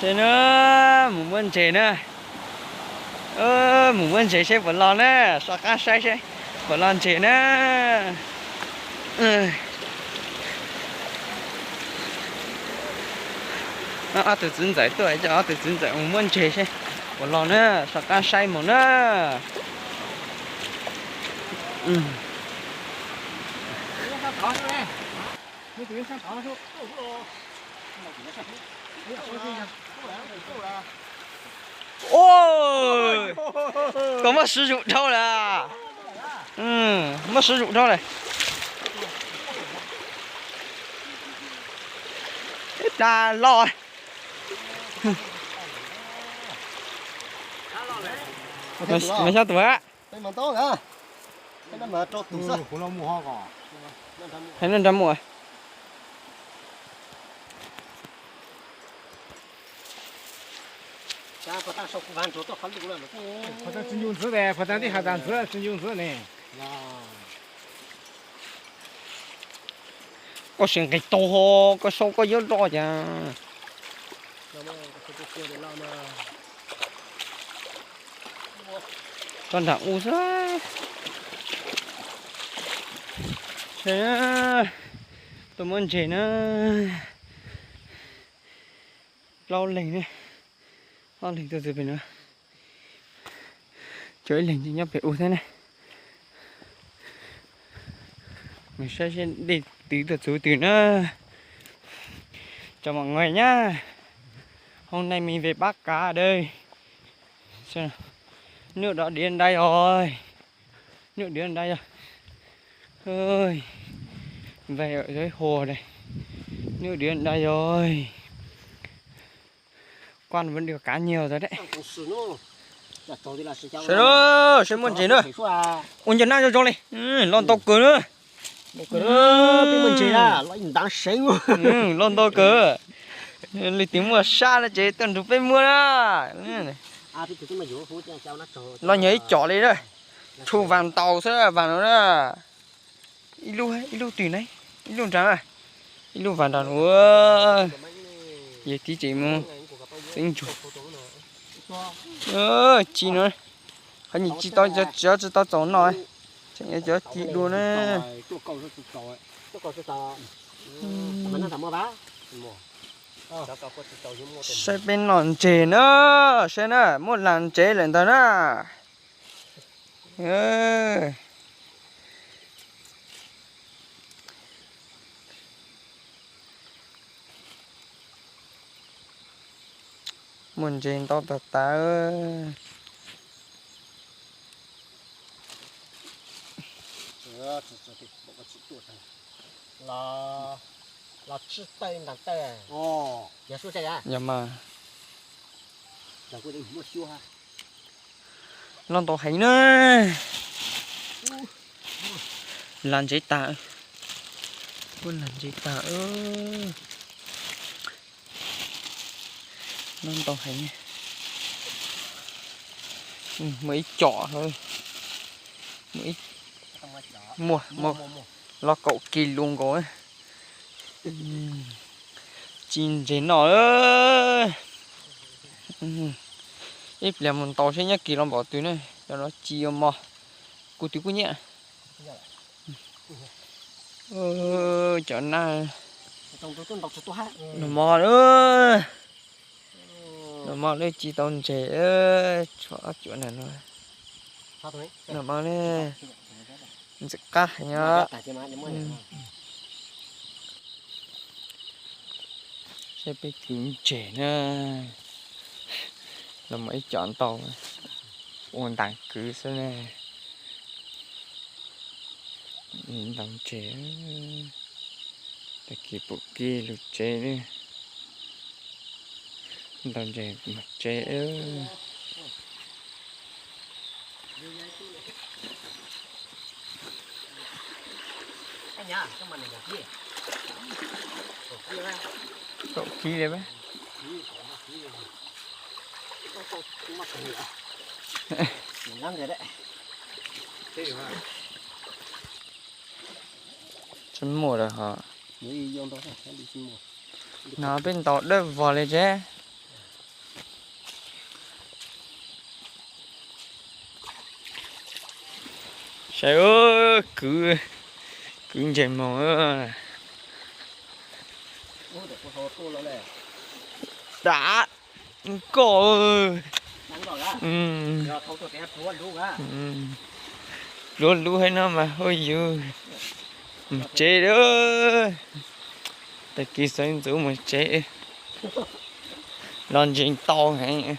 Mus muab ntses na. Mus muab ntses seb puas los na, so qab saib seb puas los ntses na. Ob tug txiv ntxawm tuaj, coj ob tug txiv ntxawm mus muab ntses seb puas los na, so qab saib mus na. Koj muab siv zum dhau lawm. Muab siv zum dhau lawm. Ib plag loj. Mas xyov tus. Hais nrog muaj. Koj sim nqis tau ho, koj sau koj yuav roj cas. Rau nram u xwb. Tuaj muab ntses na. Plaub leeg ne, ob leeg tuaj txog pem no, tshuav ib leeg nyob pem u thiab ne. Mus saib seb dej twg tuaj txog twg na. Chào mọi người nhá. Hôm nay mình về bắt cá đây. Nước đỏ đĩa đây rồi. Nước đĩa đây rồi. Ơi. Về ở dưới hồ đây. Nước đĩa đây rồi. Con vẫn được cá nhiều rồi đấy. Sawv daws, sawv daws muaj ntses na. Ua ntses nab zoo zoo li. Los ntau kawg na. Los ntau kawg. Leej twg muaj sab no ces tuaj nrug peb muab na. Los nyuag ib com li na. Tshuav vas ntaus xwb, vas no na. Ib lub, ib lub twg ne, ib lub nrad, ib lub vas nrad no. Yog tib tseem mus xeeb ntsuag. Ci no, qhov nyuag ci tau, cov tsis tau txaus no, tseem yuav cov ci dua na. Saib peb noj ntses na, saib na, muaj las ntsev lawm ntag na. Muaj ntses ntau tag tag. Yog mas. Loj ntau heev na. Las ntsev tag. Kuj las ntsev tag. Loj ntau heev. Muaj ib com, muaj, muaj los kaum kis lus nkaus. Ci ntses noj. Ib pliag mus ntaus seb nyob kis los npaum twg ne, cov no ci ua mog. Kuv twb kuj nyiam. Cov nab, nag hmo, nag hmo lawv ci tau ntses, tshuav ob cuam na no. Nag hmo ne, ntxim qab heev os. Saib peb kwv ntses na, los mus ib co ntau, ua ntas kwv xwb ne. Ntaus ntses, tag kis pum kis lug tsev li. Ntaus ntses mus tsev. Kaum kis li. Tsis muaj lawm hos. No peb ntaus dawb vog li tsev. Saib, kwv, kwv ntsej muag. Dam koj. Pluav lub heev no mas huj yus. Mus tsev lawm. Tag kis xeev ntxwv mus tsev. Los ntseeg tau heev.